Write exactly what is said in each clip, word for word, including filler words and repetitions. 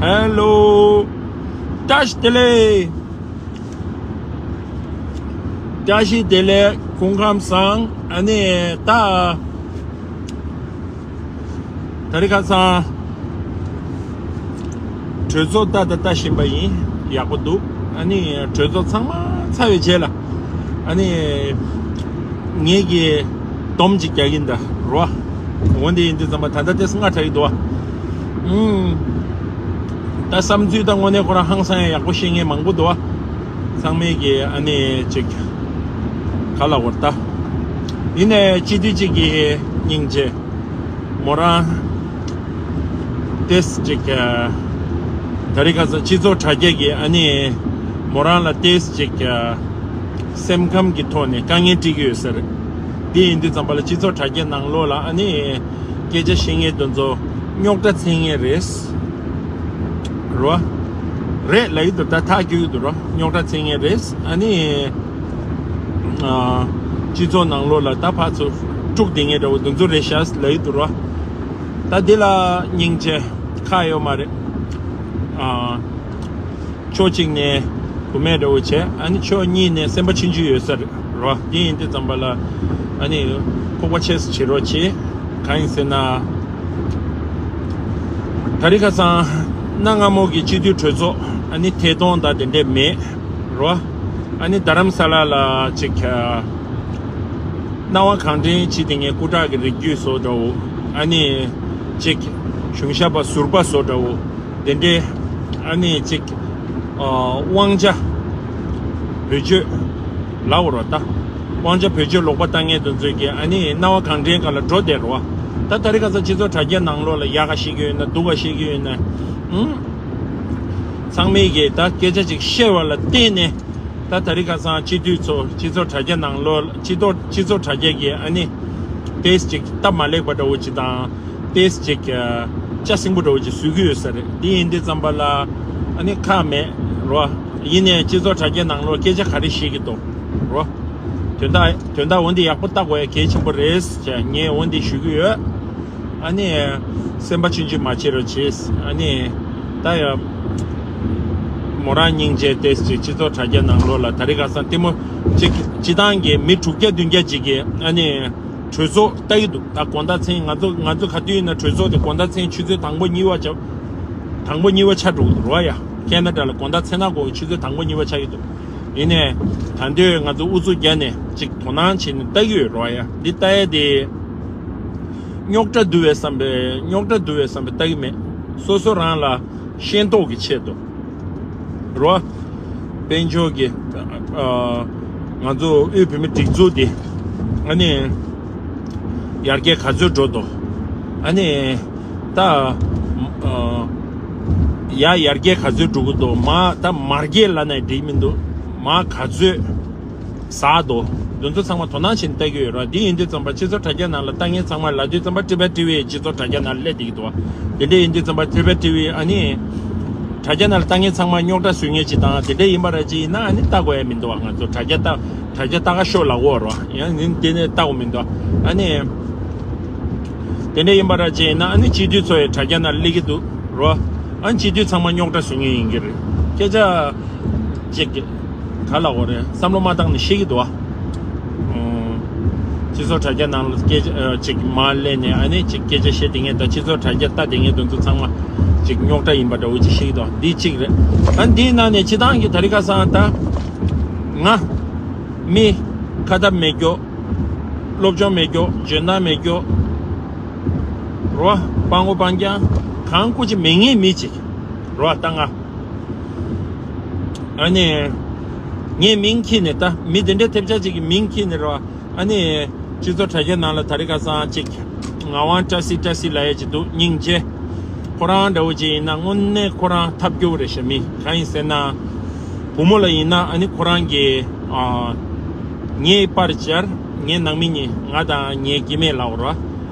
ཧེ་ལོ། བཀྲ་ཤིས་བདེ་ལེགས། བཀྲ་ཤིས་བདེ་ལེགས། སྐུ་ཁམས་བཟང་། ཨ་ནི་ད། དེ་རིང་ཁ་སང་། གྲོས་ཚོགས་ལྟ་དང་ལྟ་བཞིན་པ་ཡིན། ཡག་པོ་འདུག་ཨ་ནི་གྲོས་ཚོགས་ཚང་མ་ཚར་བའི་རྗེས་ལ། ཨ་ནི། ངེད་ཀྱིས་སྡོམ་ཅིག་རྒྱག་གིན་ད་རོ། འོན་ཏེ་ཡིན་དུས་ཙམ་པ་ད་ལྟ་ཏོག་ཙམ་སྔ་དྲགས་ཀྱི་འདུག་བ། ཨུམ། ད་བསམ་ཚུལ་ད་དངོས་གནས་ཁོ་རང་ཧང་སང་ཡག་པོ་བཤད་མཁན་མང་པོ་འདུག་བ། ཚང་མས་ཀྱི་ཨ་ནི་ཅིག་ག་ལ་བར་ད། ཡིན་ནའི་སྤྱི་འཐུས་ཅིག་གི་སྙིང་རྗེ། མོ་རང་ཏོག་ཙམ་ཅིག་ད་རེས་ཁ་སང་སྤྱི་ཚོགས་དྲ་རྒྱ་གི་ཨ་ནི་མོ་རང་ལ་ཏོག་ཙམ་ཅིག་སེམས་ཁམས་ཀྱི་ཐོག་ནས་དཀའ་ངལ་འཕྲད་ཀྱི་ཡོད་ས་རེད། དེ་ཡིན་དུས་ཙམ་པ་ལ་སྤྱི་ཚོགས་དྲ་རྒྱ་ནང་ལོགས་ལ་ཨ་ནི་སྐད་ཆ་བཤད་མཁན་དེ་ཚོ་རྙོག་དྲ་འཚོལ་མཁན་རེད། རོ། རེད་ལབ་ཀྱི་འདུག་ད་ཐག་གཅོད་ཀྱི་འདུག་རོ། རྙོག་དྲ་འཚོལ་མཁན་རེད། ཨ་ནི། ཨ། སྤྱི་ཚོགས་ནང་ལོགས་ལ་ད་ཕར་ཚུར་དཀྲུག་བསྡད་མཁན་འདྲ་བོ་དེ་ཚོ་རེད་ཤག་ལབ་ཀྱི་འདུག་རོ། ད་འདི་ལ་སྙིང་རྗེ་ཁག་ཡོད་མ་རེད། ཨ། ཕྱོགས་གཅིག་ནས་བུད་མེད་འདྲ་བོ་བྱས། ཨ་ནི་ཕྱོགས་གཉིས་ནས་སེམས་པ་ཆུང་ཆུང་ཡོད་ས་རེད་རོ། དེ་ཡིན་དུས་ཙམ་པ་ལ་ཨ་ནི་ཁོག་པ་ཆེ་སུ་བྱེད་རོགས་བྱེད། གང་ཡིན་ཟེར་ན། ད་རེས་ཁ་སང་གནའ་སྔ་མོ་གི་སྤྱི་འཐུས་གྲོས་ཚོགས་ཨ་ནི་ཐད་གཏོང་དང་དེ་འདྲས་མེད་རོ། ཨ་ནི་རྡ་རམ་ས་ལ་ལ་ཅིག་སྣང་བ་གང་དྲན་བྱེད་དེ་ངས་སྐུ་དྲག་གི་རིགས་རྒྱུད་བཟོ་འདྲ་བོ། ཨ་ནི་ཅིག་གཞུང་ཞབས་པ་ཟུར་པ་བཟོ་འདྲ་བོ། དེ་འདྲའི་ཨ་ནི་ཅིག་ཨ། དབང་ཆ་བེད་སྤྱོད་ལབ་དགོས་རེད་ད། དབང་ཆ་བེད་སྤྱོད་ལོག་པ་བཏང་མཁན་དེ་ཚོས་ཀྱི་ཨ་ནི་སྣང་བ་གང་དྲན་སྒང་ལ་འགྲོ་བསྡད་རེད་བ། ད་ད་རེས་ཁ་སང་སྤྱི་ཚོགས་དྲ་རྒྱ་ནང་ལོགས་ལ་ཡག་ག་བཤད་ཀྱི་ཡོད་ན་སྡུག་ག་བཤད་ཀྱི་ཡོད་ན། ཨང་། ཚང་མས་ཀྱི་ད་སྐད་ཆ་ཅིག་བཤད་པ་ལ་བརྟེན་ནས། ད་ད་རེས་ཁ་སང་སྤྱི་འཐུས་ཚོ་སྤྱི་ཚོགས་དྲ་རྒྱ་ནང་ལོགས་སྤྱི་ཚོགས་སྤྱི་ཚོགས་དྲ་རྒྱ་གི་ཨ་ནི་ཏོག་ཙམ་ཅིག་སྟབས་མ་ལེགས་པ་འདྲ་བོ་ཅིག་དང་། ཏོག་ཙམ་ཅིག་ལྕགས་སྲིན་པོ་འདྲ་བོ་ཅིག་བཟོ་གི་ཡོད་ས་རེད། འདི་ཡིན་དུས་ཙམ་པ་ལ་ཨ་ནི་ཁག་མེད་རོ། ཡིན་ནའི་སྤྱི་ཚོགས་དྲ་རྒྱ་ནང་ལོགས་སྐད་ཆ་ག་རེ་བཤད་ཀྱི་འདུག་རོ། དོན་དག་དོན་དག་འོན་ཏེ་ཡག་པོ་ལྟ་དགོས་ཡ་གལ་ཆེན་པོ་རེད་ཅེས་ངས་འོན་ཏེ་ཞུ་གི་ཡོད། ཨ་ནི། སེམས་པ་ཆུང་ཆུང་མ་བྱེད་རོགས་བྱེད། ཨ་ནི། ད་ཡ། མོ་རང་སྙིང་རྗེ་ཏོག་ཙམ་སྤྱི་ཚོགས་དྲ་རྒྱ་ནང་ལོགས་ལ་ད་རེས་ཁ་སང་ལྟད་མོ་གཅིག་སྤྱི་བཏང་གི་མི་དྲུག་བརྒྱ་བདུན་བརྒྱ་ཅིག་གིས་ཨ་ནི། གྲོས་ཚོགས་ལྟ་གི་འདུག་ད་དགོང་དག་མཚན་ང་ཚོ་ང་ཚོ་ག་དུས་ཡིན་ན་གྲོས་ཚོགས་དེ་དགོང་དག་མཚན་ཆུ་ཚོད་དང་པོ་གཉིས་པ་ཆགས། དང་པོ་གཉིས་པ་ཆགས་འགྲོ་གི་འདུག་རོ་ཡ། ཁེ་ན་ཌ་ལ་དགོང་དག་མཚན་ནག་གོ་ཆུ་ཚོད་དང་པོ་གཉིས་པ་ཆགས་ཀྱི་འདུག་ཡིན་ནའི། ད་དུང་ང་ཚོ་ཨུ་ཚུགས་རྒྱག་ནས་ཅིག་དོ་སྣང་བྱས་ནས་ལྟ་གི་ཡོད་རོ་ཡ། འདི་ལྟ་ཡ་དེ། རྙོག་དྲ་བསྡུ་བའི་བསམ་པའི་རྙོག་དྲ་བསྡུ་བའི་བསམ་པའི་ལྟ་གི་མེད། སོ་སོ་རང་ལ་ཤེས་རྟོགས་ཀྱི་ཆེད་དུ། རོ། དཔལ་འབྱོར་གྱི། ཨ། ང་ཚོ་དབུས་བོད་མི་སྒྲིག་འཛུགས་འདི། ཨ་ནི། ཡར་རྒྱས་ག་ཚོད་འགྲོ་འདུག་ཨ་ནི། ད། ཨ། ཡ་ཡར་རྒྱས་ག་ཚོད་འགྲོ་གི་འདུག་མ་ད་མར་རྒྱས་ལབ་ན་འགྲིག་མི་འདུག་མ་ག་ཚོད་ཟག་འདུག་འདི་ཚོ་ཚང་མ་དོ་སྣང་བྱས་ནས་ལྟ་གི་ཡོད་ར། འདི་ཡིན་དུས་ཙམ་པ་སྤྱི་ཚོགས་དྲ་རྒྱ་ནང་ལ་ལྟ་མཁན་ཚང་མ་ལབ་དུས་ཙམ་པ་ཊི་བེཊ་ཊི་ཝི་སྤྱི་ཚོགས་དྲ་རྒྱ་ནང་ལ་སླེབས་བསྡད་ཀྱི་འདུག་དེ་འདྲ་ཡིན་དུས་ཙམ་པ་ཊི་བེཊ་ཊི་ཝི་ཨ་ནི། དྲ་རྒྱ་ནང་ལ་ལྟ་མཁན་ཚང་མ་རྙོག་དྲ་བཟོ་མཁན་ཅིག་དང་དེ་འདྲ་ཡིན་པ་ར་ཅིག་ཡིན་ན་ཨ་ནི་ལྟ་དགོས་ཡ་མི་འདུག་བ། ང་ཚོ་དྲ་རྒྱ་ལྟ་དྲ་རྒྱ་ལྟ་ག་ཤོག་ལབ་དགོས་ར། ཡང་ནི་འདི་ནས་ལྟ་དགོས་མི་འདུག་ཨ་ནི། དེ་འདྲ་ཡིན་པ་ར་ཅིག་ཡིན་ན་ཨ་ནི་སྤྱི་འཐུས་ཚོ་ཡི་དྲ་རྒྱ་ནང་སླེབས་ཀྱི་འདུག་རོ། ཨ་ནི་སྤྱི་འཐུས་ཚང་མ་རྙོག་དྲ་བཟོ་མཁན་ཡིན་གྱི་རེད། སྐད་ཆ་ཅིག་ག་ལ་འོ་རེད། བསམ་བློ་མ་བཏང་ནས་བཤད་ཀྱི་འདུག་ཨ། སྤྱི་ཚོགས་དྲ་རྒྱ་ནང་ལ་སྐད་ཆ་ཅིག་མར་སླེབས་ནས་ཨ་ནི་ཅིག་སྐད་ཆ་བཤད་དེ་ངས་ད་སྤྱི་ཚོགས་དྲ་རྒྱ་ལྟ་དེ་ངས་དེ་ཚོ་ཚང་མ་ཅིག་རྙོག་དྲ་ཡིན་པ་འདྲ་བོ་ཅིག་བཤད་ཀྱི་འདུག་འདི་གཅིག་རེད། ཨ་ནི་འདིའི་ནང་ནས་སྤྱི་བཏང་གི་དེ་རིང་ཁ་སང་ད་ང་མི་ཁ་ཐབ་མེད་རྒྱུ། སློབ་སྦྱོང་མེད་རྒྱུ། འཇོན་ཐང་མེད་རྒྱུ། རོ། སྤང་གོ་སྤང་རྐྱང་གང་སྐུ་ཅི་མེད་ངེས་མི་ཅིག་རོ། ད་ང་ཨ་ནི་ངའི་མིང་ཁྱེར་ནས་ད་མི་དེ་འདྲའི་ཐེབས་ཆག་ཅིག་གི་མིང་ཁྱེར་ནས་རོ། ཨ་ནི་སྤྱི་ཚོགས་དྲ་རྒྱ་ནང་ལ་དེ་རིང་ཁ་སང་ཅིག་ངག་དབང་བཀྲ་ཤིས་བཀྲ་ཤིས་ལབ་ཡ་ཅིག་འདུག་སྙིང་རྗེ། ཁོ་རང་འདྲ་བོ་ཅིག་ཡིན་ན་དངོས་གནས་ཁོ་རང་ཐབས་སྐྱོ་བོ་རེད་ཤག་མི་གང་ཡིན་ཟེར་ན། བུ་མོ་ལ་ཡིན་ན་ཨ་ནི་ཁོ་རང་གི་ཨ། ངའི་པར་སྦྱར། ངའི་ནང་མི་གཉིས་ང་དང་ངའི་སྐྱེ་དམན་ལབ་རོ།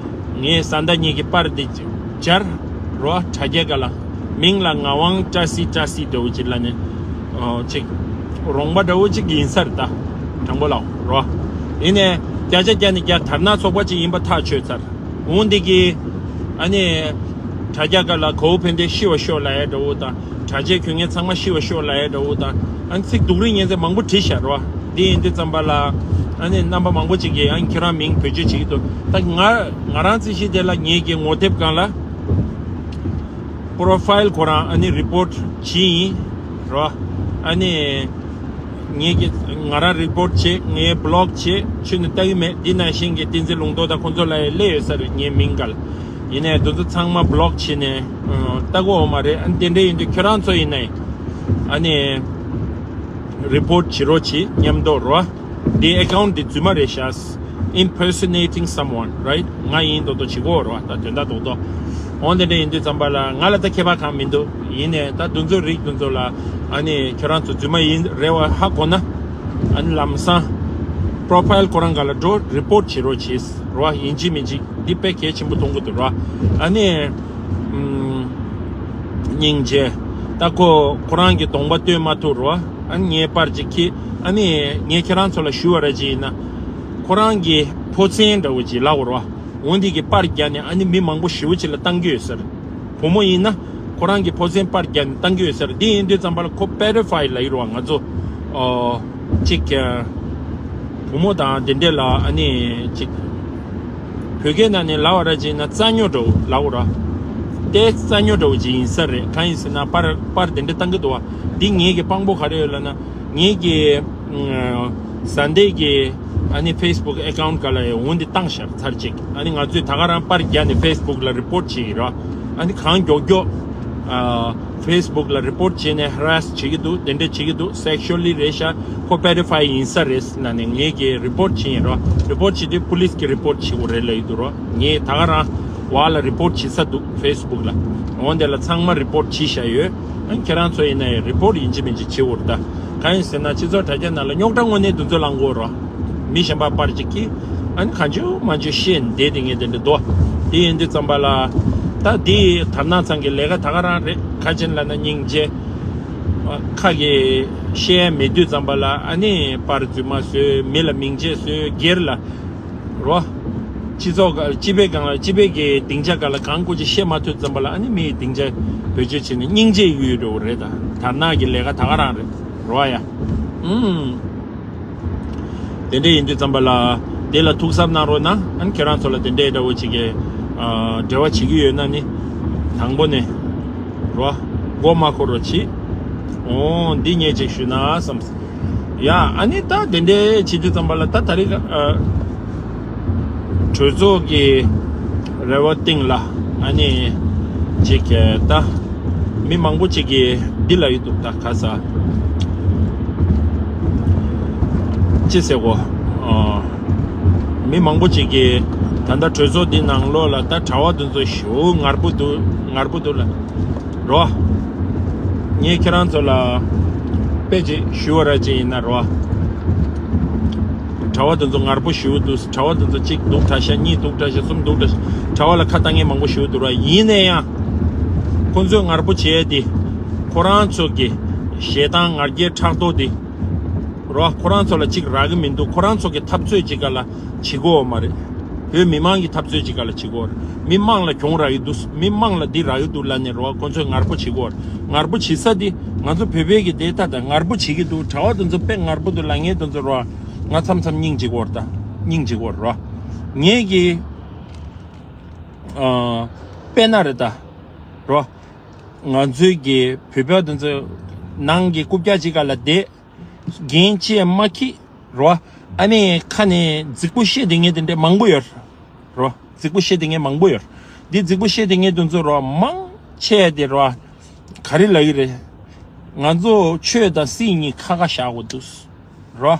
ངའི་བཟའ་ཟླ་གཉིས་ཀྱི་པར་འདི་སྦྱར་རོ། དྲ་རྒྱ་སྒང་ལ་མིང་ལ་ངག་དབང་བཀྲ་ཤིས་བཀྲ་ཤིས་འདྲ་བོ་ཅིག་ལབ་ནས་ཨ། ཅིག་རོངས་པ་འདྲ་བོ་ཅིག་ཡིན་ས་རེད་ད། དྲང་པོ་ལབ་རོ། ཡིན་ནའི་བརྒྱ་ཆ་བརྒྱ་ནས་བརྒྱ་དར་ནག་ཚོགས་པ་ཅིག་ཡིན་པ་ཐག་ཆོད་ཚར། འོན་ཏེ་གི་ཨ་ནི་ དྲ་རྒྱ་སྒང་ལ་གའུ་ཕན་བདེ་ཤི་བ་ཤོག་ལབ་ཡ་འདྲ་བོ་དང་། དྲ་རྒྱ་གྱོན་མཁན་ཚང་མ་ཤི་བ་ཤོག་ལབ་ཡ་འདྲ་བོ་དང་། ཨ་ནི་ཚིག་སྡུག་རུས་ངན་ཚད་མང་པོ་བྲིས་བཞག་རོ། འདི་ཡིན་དུས་ཙམ་པ་ལ་ཨ་ནི་རྣམ་པ་མང་པོ་ཅིག་གིས་ཨ་ནི་ཁྱེད་རང་མིང་བེད་སྤྱོད་བྱེད་ཀྱི་འདུག་ད་ང་ང་རང་རྩིས་གཞི་དེ་ལ་ངེད་ཀྱི་ངོ་དེབ་སྒང་ལ་པོ་རོ་ཕའིལ་ཁོ་རང་ཨ་ནི་རི་པོར་ཊི་བྱས་ཡིན་རོ། ཨ་ནི་ངེད་ཀྱི་ང་རང་རི་པོར་ཊི་བྱས། ངས་བི་ལོག་བྱས། ཁྱོན་ནས་ལྟ་གི་མེད། འདི་ནང་བཞིན་གྱི་བསྟན་འཛིན་ལུང་རྟོགས་དང་ཁོང་ཚོ་ལ་ཡང་སླེབས་ཡོད་ས་རེད། ངའི་མིང་སྒང་ལ། ཡིན་ནའི་འདི་ཚོ་ཚང་མ་བི་ལོག་བྱས་ནས་ཨ་ལྟ་གི་ཡོད་མ་རེད། ཨ་ནི་དེ་འདྲ་ཡིན་དུས་ཁྱོད་རང་ཚོ་ཡིན་ནའི་ཨ་ནི་རི་པོར་ཊི་བྱེད་རོགས་བྱེད། མཉམ་དུ་རོ། འདི་ཨེ་ཁའུན་ཊི་འདི་རྫུན་མ་རེད་ཤག Impersonating someone, right? ང་ཡིན་མདོག་མདོག་བྱེད་ཀྱི་ཡོད་རེད་བ། ད་དོན་དག་རྡོག་རྡོག་འོ་དེ་འདྲ་ཡིན་དུས་ཙམ་པ་ལ་ང་ལ་ད་ཁྱད་པར་གང་མི་འདུག་ཡིན་ནའི་ད་འདི་ཚོ་རིགས་འདི་ཚོ་ལ་ཨ་ནི་ཁྱོད་རང་ཚོ་རྫུན་མ་ཡིན་རེད་བ་ཧ་གོ་ན། ཨ་ནི་ལམ་སང་པོ་རོ་ཕའིལ་ཁོ་རང་སྒང་ལ་འགྲོ། རི་པོར་ཊི་བྱེད་རོགས་བྱེད་རེད་བ། ཡིན་གཅིག་མིན་གཅིག་འདི་དཔེ་གལ་ཆེན་པོ་མཐོང་གི་འདུག་རེད་བ། ཨ་ནི་ཨམ། སྙིང་རྗེ། ད་ཁོ་ཁོ་རང་གི་གདོང་པ་སྟོན་མ་ཐུབ་རེད་བ། ཨ་ནི་ངའི་པར་ཅིག་ཁྱེར། ཨ་ནི་ངས་ཁྱེད་རང་ཚོ་ལ་ཞུ་བ་ར་ཅིག་ཡིན་ན། ཁོ་རང་གི་ཕོ་མཚན་འདྲ་བོ་ཅིག་ལབ་དགོས་རེད་བ། འོ་འདི་གི་པར་བརྒྱབ་ནས་ཨ་ནི་མི་མང་པོ་ཞེ་པོ་ཅིག་ལ་བཏང་གི་ཡོད་ས་རེད། བུ་མོ་ཡིན་ན་ཁོ་རང་གི་ཕོ་མཚན་པར་བརྒྱབ་ནས་བཏང་གི་ཡོད་ས་རེད། འདི་ཡིན་དུས་ཙམ་པ་ལ་ཁོ་པེ་ཌོ་ཕའིལ་ལབ་ཀྱི་རེད་བ། ང་ཚོ་ཨོ་ཅིག་བུ་མོ་དང་དེ་འདྲས་ལ་ཨ་ནི་ཅིག་བོད་སྐད་ནང་ནས་ལབ་པ་ར་ཅིག་ན་རྩ་ཉོ་འདྲ་བོ་ལབ་དགོས་རེད་བ། དེ་རྩ་ཉོ་འདྲ་བོ་ཅིག་ཡིན་ས་རེད། གང་ཡིན་ཟེར་ན་པར་པར་དེ་འདྲས་བཏང་གི་འདུག་བ། འདི་ངེད་ཀྱི་དཔང་པོ་ག་རེ་ཡོད་ལབ་ན། ངེད་ཀྱི་ཨ་བཟའ་ཟླའི་གི་ཨ་ནི་ཕེ་སི་བུག་ཨེ་ཁའུན་ཊི་སྒང་ལ་ཡང་འོ་འདི་བཏང་ཤག་ཚར་གཅིག་ཨ་ནི་ང་ཚོས་ད་ག་རང་པར་བརྒྱབ་ནས་ཕེ་སི་བུག་ལ་རི་པོར་ཊི་བྱེད་ཀྱི་རེད། ཨ་ནི་གང་མགྱོགས་མགྱོགས་ཨ་ཕེ་སི་བུག་ལ་རི་པོར་ཊི་བྱས་ནས་ཧ་ར་སི་བྱེད་ཀྱི་འདུག་དེ་འདྲ་བྱེད་ཀྱི་འདུག་སེག་ཤུ་ཨལ་ལི་རེད་ཤག་ཁོ་པེ་ཌོ་ཕའིལ་ཡིན་ས་རེད་ཟེར་ནས་ངེད་ཀྱིས་རི་པོར་ཊི་བྱེད་ཀྱི་ཡིན་རེད། རི་པོར་ཊི་བྱེད་དུས་པུ་ལིས་ཀྱིས་རི་པོར་ཊི་བྱེད་དགོས་རེད་ལབ་ཀྱི་འདུག་རེད། ངས་ད་ག་རང་བ་ལ་རི་པོར་ཊི་བྱེད་ས་འདུག་ཕེ་སི་བུག་ལ། འོ་དེ་ལ་ཚང་མ་རི་པོར་ཊི་བྱས་བཞག་ཡོད། ཨ་ཁྱེད་རང་ཚོ་ཡིན་ན་ཡང་རི་པོར་ཊི་ཡིན་གཅིག་མིན་གཅིག་བྱེད་དགོས་རེད་ད། གང་ཡིན་ཟེར་ན་སྤྱི་ཚོགས་དྲ་རྒྱ་ནང་ལ་རྙོག་དྲ་དངོས་གནས་འདི་ཚོ་ལངས་ཀྱི་ཡོད་རེད། མི་གཞན་པ་པར་ཅིག་གིས་ཨ་ནི་གང་བྱུང་མང་བྱུང་བཤད་བསྡད་དེ་ངས་དེ་འདྲ་འདུག་དེ་ཡིན་དུས་ཙམ་པ་ལ་ད་དེ་དར་ནག་ཚང་གི་ལས་ཀ་ད་ག་རང་རེད། ག་ཅི་ལབ་ན་སྙིང་རྗེ། ཁ་གིས་བཤད་ཡ་མེད་དུས་ཙམ་པ་ལ་ཨ་ནི་པར་རྫུན་མ་བཟོས། མི་ལ་མིང་ཆད་བཟོས། སྒེར་ལ་རོ། སྤྱི་ཚོགས་སྒང་སྤྱི་པའི་སྒང་ལ་སྤྱི་པའི་གི་སྡིངས་ཆ་སྒང་ལ་གང་དགོས་ཅིག་བཤད་མ་ཐུབ་ཙམ་པ་ལ་ཨ་ནི་མི་ཡི་སྡིངས་ཆ་བེད་སྤྱོད་བྱས་ནས་སྙིང་རྗེ་ཡོད་འགྲོ་གི་རེད་ད། དར་ནག་གི་ལས་ཀ་ད་ག་རང་རེད་རོ་ཡ། ཨུམ། དེ་འདྲ་ཡིན་དུས་ཙམ་པ་ལ་དེ་ལ་ཐུགས་གཟབ་གནང་རོགས་གནང་། ཨ་ནི་ཁྱེད་རང་ཚོ་ལ་དེ་འདྲའི་འདྲ་བོ་ཅིག་གི་ཨ་འབྲེལ་བ་བྱེད་ཀྱི་ཡོད་ན་ནི་དང་པོ་ནས་རོ་མགོ་མ་འཁོར་རོགས་གྱིས། འོ་འདི་ངས་ཅིག་ཞུས་ན་བསམ། ཡ་ཨ་ནི་ད་དེ་འདྲའི་བྱེད་དུས་ཙམ་པ་ལ་ད་ད་རེས་ཨ་གྲོས་ཚོགས་ཀྱི་རེ་བ་སྟེང་ལ་ཨ་ནི་ཅིག་ད་མི་མང་པོ་ཅིག་གིས་འདི་ལབ་ཡོད་འདུག་ད་ག་ས་ཅི་ཟེར་གོ་ཨ་མི་མང་པོ་ཅིག་གིས་ད་ལྟ་གྲོས་ཚོགས་འདི་ནང་ལོགས་ལ་ད་གྲྭ་བ་དེ་ཚོ་ཞེ་པོ་ངར་པོ་འདུག་ངར་པོ་འདུག་ལབ། རོ། ངས་ཁྱེད་རང་ཚོ་ལ་དཔེ་ཅིག་ཞུ་བ་ར་ཅིག་ཡིན་ན་རོ། གྲྭ་བ་དེ་ཚོ་ངར་པོ་ཞེ་པོ་འདུག་གྲྭ་བ་དེ་ཚོ་གཅིག་སྡུག་དྲགས་ཤག་གཉིས་སྡུག་དྲགས་ཤག་གསུམ་སྡུག་དྲགས་ཤག་གྲྭ་བ་ལ་ཁ་བཏང་མཁན་མང་པོ་ཞེ་པོ་འདུག་ར། ཡིན་ན་ཡང་ཁོ་ཚོས་ངར་པོ་བྱས་ཏེ་ཁོ་རང་ཚོ་གི་ཞེ་སྡང་ང་རྒྱལ་ཕྲག་དོག་དེ་རོ། ཁོ་རང་ཚོ་ལ་གཅིག་རག་གི་མི་འདུག་ཁོ་རང་ཚོ་གི་འཐབ་རྩོད་ཅིག་ག་ལ་བྱེད་དགོས་མ་རེད། བོད་མི་མང་གི་འཐབ་རྩོད་ཅིག་ག་ལ་བྱེད་དགོས་རེད། མི་མང་ལ་གྱོང་རག་གི་འདུག་མི་མང་ལ་འདི་རག་གི་འདུག་ལབ་ནས་རོ། ཁོ་ཚོས་ངར་པོ་བྱེད་དགོས་རེད། ངར་པོ་བྱེད་ས་འདི་ང་ཚོ་བོད་པའི་གི་བདེ་ཐ་དང་ངར་པོ་བྱེད་ཀྱི་འདུག་གྲྭ་བ་དེ་ཚོ་དཔེ་ངར་པོ་འདུག་ལབ་མཁན་དེ་ཚོ་རོ། ང་མཚམས་མཚམས་སྙིང་རྗེ་དགོས་རེད་ད། སྙིང་རྗེ་དགོས་རེད་རོ། ངས་གི་ཨ་དཔེར་ན་རེད་ད་རོ། ང་ཚོའི་གི་བོད་པ་དེ་ཚོ་ནང་གི་རྐུབ་བཀྱག་ཅིག་ག་ལ་བསྡད། རྒྱན་ཅི་ཡང་མ་འཁྱེར་རོ། ཨ་ནི་ཁ་ནས་རྫིག་པོ་བཤད་བསྡད་མཁན་དེ་འདྲ་མང་པོ་ཡོད་རོ། རྫིག་པོ་བཤད་བསྡད་མཁན་མང་པོ་ཡོད། འདི་རྫིག་པོ་བཤད་བསྡད་མཁན་དེ་ཚོ་རོ་མང་ཆེ་དེ་རོ། ག་རེ་ལབ་ཀྱི་རེད། ང་ཚོ་ཆོས་དང་སྲིད་གཉིས་ཁ་ཁ་བཞག་དགོས་འདུག་རོ།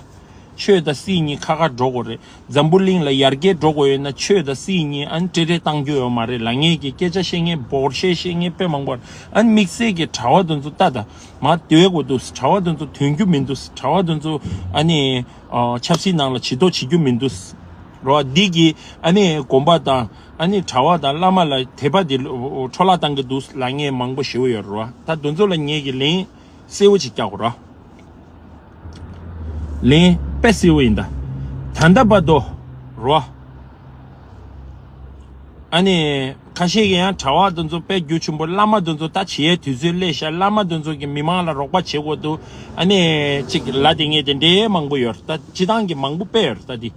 ཆོས་དང་སྲིད་གཉིས་ཁ་ཁ་འགྲོ་དགོས་རེད། འཛམ་བུ་གླིང་ལ་ཡར་རྒྱས་འགྲོ་དགོས་ཡོད་ན་ཆོས་དང་སྲིད་གཉིས་ཨ་ནི་ཏྲེ་ཏྲེ་བཏང་རྒྱུ་ཡོད་མ་རེད་ལབ་མཁན་གྱི་སྐད་ཆ་བཤད་མཁན་འབོར་ཤེས་བཤད་མཁན་དཔེ་མང་པོ་རེད། ཨ་ནི་དམིགས་བསལ་གྱི་གྲྭ་བ་དེ་ཚོ་ལྟ་དང་མ་སྡོད་དགོས་འདུག་གྲྭ་བ་དེ་ཚོ་དོན་རྒྱུ་མི་འདུག་གྲྭ་བ་དེ་ཚོ་ཨ་ནི་ཨ་ཆབ་སྲིད་ནང་ལ་བྱེད་དོ་བྱེད་རྒྱུ་མི་འདུག་རོ། འདི་གི་ཨ་ནི་དགོན་པ་དང་ཨ་ནི་གྲྭ་བ་དང་བླ་མ་ལ་དད་པ་འདི་འཕྲོ་བརླག་བཏང་གི་འདུག་ལབ་མཁན་མང་པོ་ཞེ་པོ་ཡོད་རེད་རོ། ད་དེ་ཚོ་ལ་ངེད་ཀྱི་ལན་གསལ་བོ་ཅིག་རྒྱག་དགོས་རོ། ལན་དཔེ་གསལ་བོ་ཡིན་ད། ད་ལྟ་བར་དུ་རོ། ཨ་ནི་ ཁ་ཤས་ཀྱིས་ཡང་གྲྭ་བ་དེ་ཚོ་དཔེ་རྒྱུ་ཆེན་པོ། བླ་མ་དེ་ཚོ་ད་བྱེད་ཡའི་དུས་ཚོད་སླེབས་ཤག་བླ་མ་དེ་ཚོ་གིས་མི་མང་ལ་རོགས་པ་བྱེད་དགོས་འདུག་ཨ་ནི་ཅིག་ལབ་བསྡད་མཁན་དེ་འདྲའི་མང་པོ་ཡོད་རེད། ད་སྤྱིར་བཏང་གི་མང་པོ་དཔེ་ཡོད་རེད། ད་འདི་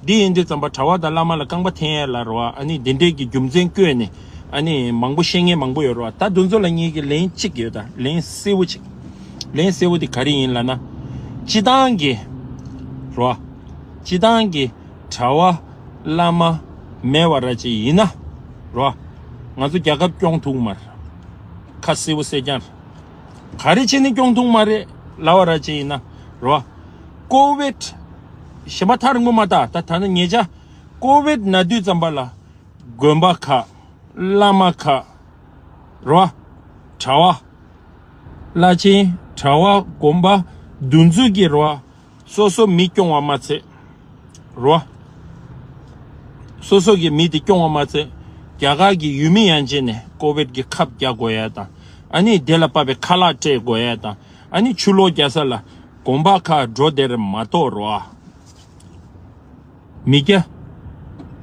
འདི་ཡིན་དུས་ཙམ་པ་གྲྭ་བ་དང་བླ་མ་ལ་རྐང་པ་འཐེན་ཡ་ལ་རེད་བ། ཨ་ནི་འདི་འདྲའི་གི་རྒྱུ་མཚན་བཀོད་ནས་ཨ་ནི་མང་པོ་བཤད་མཁན་མང་པོ་ཡོད་རེད་བ། ད་དེ་ཚོ་ལ་ངེད་ཀྱི་ལན་གཅིག་ཡོད། ད་ལན་གསལ་བོ་ཅིག་ལན་གསལ་བོ་དེ་ག་རེ་ཡིན་ལབ་ན། སྤྱིར་བཏང་གི་རེད་བ། སྤྱིར་བཏང་གི་གྲྭ་བ་བླ་མ་མེད་པ་ར་ཅིག་ཡིན་ན་རོ། ང་ཚོ་རྒྱལ་ཁབ་སྐྱོང་ཐུབ་མ་རེད། ཁ་གསལ་པོ་གསལ་རྐྱང་རེད། ག་རེ་བྱས་ནས་སྐྱོང་ཐུབ་མ་རེད་ལབ་པ་ར་ཅིག་ཡིན་ན་རོ། ཀོ་ཝིད། གཞན་པ་ཐག་རིང་པོ་མ་ལྟ། ད་ད་ནི་ཉེ་ཆར་ཀོ་ཝིད་ན་དུས་ཙམ་པ་ལ་དགོན་པ་ཁག་བླ་མ་ཁག་རོ། གྲྭ་བ། བླ་ཆེན། གྲྭ་བ། དགོན་པ་འདུ་འཛོམས་ཀྱི་རོ། སོ་སོ་མི་སྐྱོང་བ་མ་ཚད། རོ། སོ་སོ་གི་མི་དེ་སྐྱོང་བ་མ་ཚད། རྒྱ་གར་གྱི་ཡུལ་མི་ཡན་ཆད་ནས་ཀོ་ཝིད་ཀྱི་ཁབ་རྒྱག་དགོས་ཡ་དང་། ཨ་ནི་དེ་ལ་དཔག་པའི་ཁ་ལག་སྤྲད་དགོས་ཡ་དང་། ཨ་ནི་ཆུ་ལོག་རྒྱག་ས་ལ་དགོན་པ་ཁག་འགྲོ་བདེ་རེད་མ་གཏོགས་རོ། མི་སྐྱ།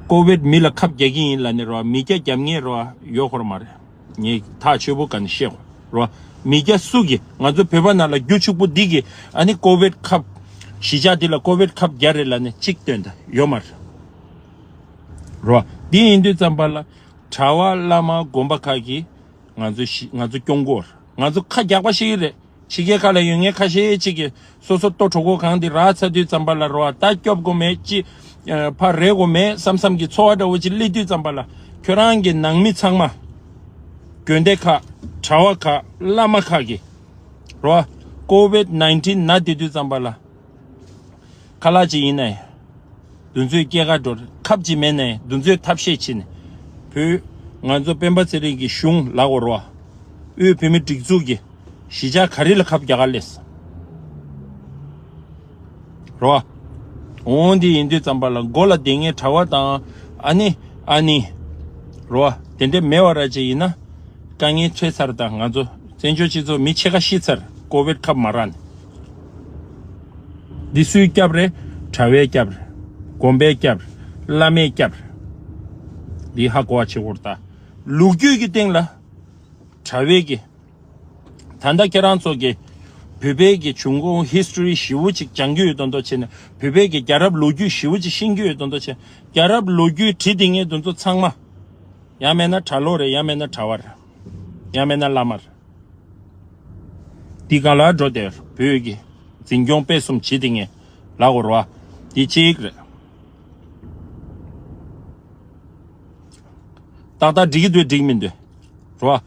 ཀོ་ཝིད་མི་ལ་ཁབ་རྒྱག་གི་ཡིན་ལབ་ནས་རོ། མི་སྐྱ་རྒྱབ་མཁན་རོ་ཡོད་ཁོ་ར་མ་རེད། ངས་ཐག་ཆོད་པོ་ག་ནས་བཤད་དགོས་རོ། མི་སྐྱ་སུ་གིས། ང་ཚོ་བོད་པ་ནང་ལ་རྒྱུ་ཕྱུག་པོ་འདི་གིས་ཨ་ནི་ཀོ་ཝིད་ཁབ། གཞིས་ཆགས་འདི་ལ་ཀོ་ཝིད་ཁབ་རྒྱག་རེད་ལབ་ནས་གཅིག་སྟོན་ད་ཡོད་མ་རེད་རོ། འདི་ཡིན་དུས་ཙམ་པ་ལ་གྲྭ་བ་བླ་མ་དགོན་པ་ཁག་གིས་ང་ཚོ་ཞི་ང་ཚོ་སྐྱོང་དགོས་རེད། ང་ཚོ་ཁ་རྒྱག་པ་ཞིག་རེད། ཕྱི་རྒྱལ་ཁག་ལ་ཡོད་མཁན་ཁ་ཤས་ཅིག་གིས་སོ་སོ་ལྟོ་གྲོད་ཁོག་གང་དེ་རག་ཚར་དུས་ཙམ་པ་ལ་རོ། ད་སྐྱོབ་དགོས་མེད་ཅི། ཨ། ཕར་རེད་དགོས་མེད་བསམ་བསམ་གྱི་ཚོར་བ་འདྲ་བོ་ཅིག་སླེབས་དུས་ཙམ་པ་ལ། ཁྱོད་རང་གི་ནང་མི་ཚང་མ། དགོན་སྡེ་ཁག་བྲ་བ་ཁག་བླ་མ་ཁག་གིས་རོ། ཀོ་ཝིད་ནའིན་ཊིན་ན་བསྡད་དུས་ཙམ་པ་ལ། ཁ་ལག་ཅིག་ཡིན་ནའི། འདུ་འཛོམས་སྐྱེལ་ག་འགྲོ། ཁབ་ཅིག་མེད་ནའི་འདུ་འཛོམས་ཐབས་ཤེས་བྱས་ནས། བོད། ང་ཚོ་སྤེན་པ་ཚེ་རིང་གི་གཞུང་ལ་གོ་རོ། དབུས་བོད་མི་སྒྲིག་འཛུགས་ཀྱི་གཞིས་ཆགས་ག་རེ་ལ་ཁབ་རྒྱག་ག་སླེབས། རོ། འོང་འདི་ཡིན་དུས་ཙམ་པ་ལ་མགོ་ལ་བསྡད་མཁན་གྲྭ་བ་དང་ཨ་ནི། ཨ་ནི། རོ། དེ་འདྲས་མེད་པ་ར་ཅིག་ཡིན་ན། དཀའ་ངལ་འཕྲད་ཚར་དང་། ང་ཚོ་བཙན་བྱོལ་སྤྱི་ཚོགས་མི་ཕྱེད་ཀ་ཤི་ཚར། ཀོ་ཝིད་ཁབ་མ་རག་ནས། འདི་སུའི་སྐྱབས་རེད། གྲྭ་བའི་སྐྱབས་རེད། དགོན་པའི་སྐྱབས་རེད། བླ་མའི་སྐྱབས་རེད། འདི་ཧ་གོ་བ་བྱེད་དགོས་རེད་ད། ལོ་རྒྱུས་ཀྱི་སྟེང་ལ། གྲྭ་བའི་གི། ད་ལྟ་ཁྱེད་རང་ཚོ་གི། བོད་པའི་གི་བྱུང་ཁུངས་ཧིས་ཊོ་རི་ཞེ་པོ་ཅིག་སྦྱང་རྒྱུ་ཡོད་མདོག་མདོག་བྱས་ནས། བོད་པའི་གི་རྒྱལ་རབས་ལོ་རྒྱུས་ཞེ་པོ་ཅིག་ཤེས་རྒྱུ་ཡོད་མདོག་མདོག་བྱས། རྒྱལ་རབས་ལོ་རྒྱུས་བྲིས་བསྡད་མཁན་དེ་ཚོ་ཚང་མ། ཡང་མིན་ན་གྲྭ་ལོག་རེད། ཡང་མིན་ན་གྲྭ་བ་རེད། ཡང་མིན་ན་བླ་མ་རེད། འདི་ག་ལ་འགྲོ་དེར་བོད་ཀྱི་འཛིན་སྐྱོང་སྤེལ་གསུམ་བྱེད་དེ་ངས་ལ་གོ་རོ། འདི་གཅིག་རེད། ཏག་ཏག་འགྲིག་གི་འདུག་འགྲིག་མི་འདུག་རོ།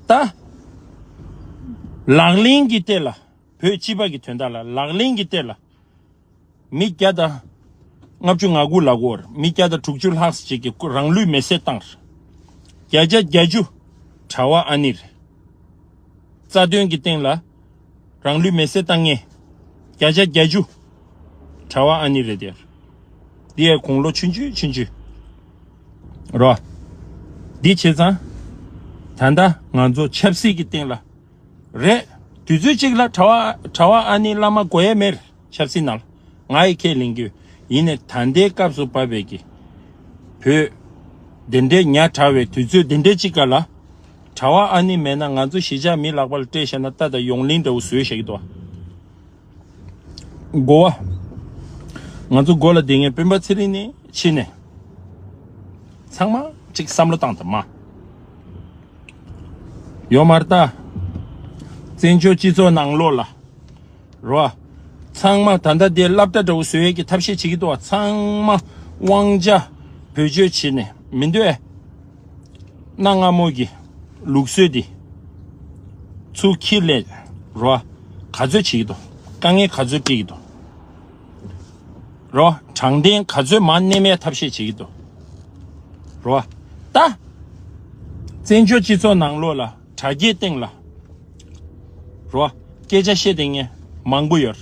ད། ལག་ལེན་གྱི་སྟེང་ལ། བོད་སྤྱི་པ་གི་དོན་དག་ལ་ལག་ལེན་གྱི་སྟེང་ལ། མི་བརྒྱ་དང་ལྔ་བཅུ་ང་དགུ་ལ་གོ་ར། མི་བརྒྱ་དང་དྲུག་ཅུ་ལྷག་ཅིག་གིས་རང་ལུས་མེར་སྲེག་བཏང་ར། བརྒྱ་ཆ་བརྒྱད་ཅུ་གྲྭ་བ་ཨ་ནི་རེད། རྩ་དོན་གྱི་སྟེང་ལ་རང་ལུས་མེར་སྲེག་བཏང་མཁན་བརྒྱ་ཆ་བརྒྱད་ཅུ་གྲྭ་བ་ཨ་ནི་རེད་དེ། འདི་ཡའི་དགུང་ལོ་ཆུང་ཆུང་ཆུང་ཆུང་རོ། འདི་བྱས་ཙང་། ད་ལྟ་ང་ཚོ་ཆབ་སྲིད་ཀྱི་སྟེང་ལ། རེད། དུས་ཚོད་གཅིག་ལ་གྲྭ་བ་གྲྭ་བ་ཨ་ནི་བླ་མ་དགོས་ཡས་མེད། ཆབ་སྲིད་ནང་ལ། ང་ཡི་ཁས་ལེན་རྒྱུ། ཡིན་ནའི་ད་ལྟའི་སྐབས་སུ་བབས་པའི་གི། བོད། འདི་འདྲའི་ཉག་ཕྲ་བའི་དུས་ཚོད་འདི་འདྲའི་གཅིག་ག་ལ། གྲྭ་བ་ཨ་ནི་མེད་ན་ང་ཚོ་གཞིས་ཆགས་མི་ལག་པ་ལ་སྤྲད་བཞག་ན་རྟ་དང་ཡོང་ལིང་འདྲ་བོ་བཟོས་བཞག་གི་འདུག་བ། གོ་བ། ང་ཚོ་མགོ་ལ་བསྡད་མཁན་སྤེན་པ་ཚེ་རིང་ནས་ཕྱི་ནས། ཚང་མ་གཅིག་བསམ་བློ་བཏང་དང་མ། ཡོད་མ་རེད་ད། བཙན་བྱོལ་སྤྱི་ཚོགས་ནང་ལོགས་ལ། རོ། ཚང་མ་ད་ལྟ་དེ་སློབ་གྲྭ་འདྲ་བོ་བཟོ་ཡས་ཀྱི་ཐབས་ཤེས་བྱེད་ཀྱི་འདུག་བ། ཚང་མ་དབང་ཆ་བེད་སྤྱོད་བྱས་ནས་མི་འདོད། གནའ་སྔ་མོ་གི་ལུགས་སྲོལ་འདི་ཚུར་འཁྱེར་སླེབས་རོ། ག་ཚོད་བྱེད་ཀྱི་འདུག་དཀའ་ངལ་ག་ཚོད་སྤྲད་ཀྱི་འདུག་རོ། དྲང་བདེན་ག་ཚོད་མར་གནས་མེད་ཐབས་ཤེས་བྱེད་ཀྱི་འདུག་རོ། ད། བཙན་བྱོལ་སྤྱི་ཚོགས་ནང་ལོགས་ལ་དྲ་རྒྱའི་སྟེང་ལ། རོ། སྐད་ཆ་བཤད་བསྡད་མཁན་མང་པོ་ཡོད།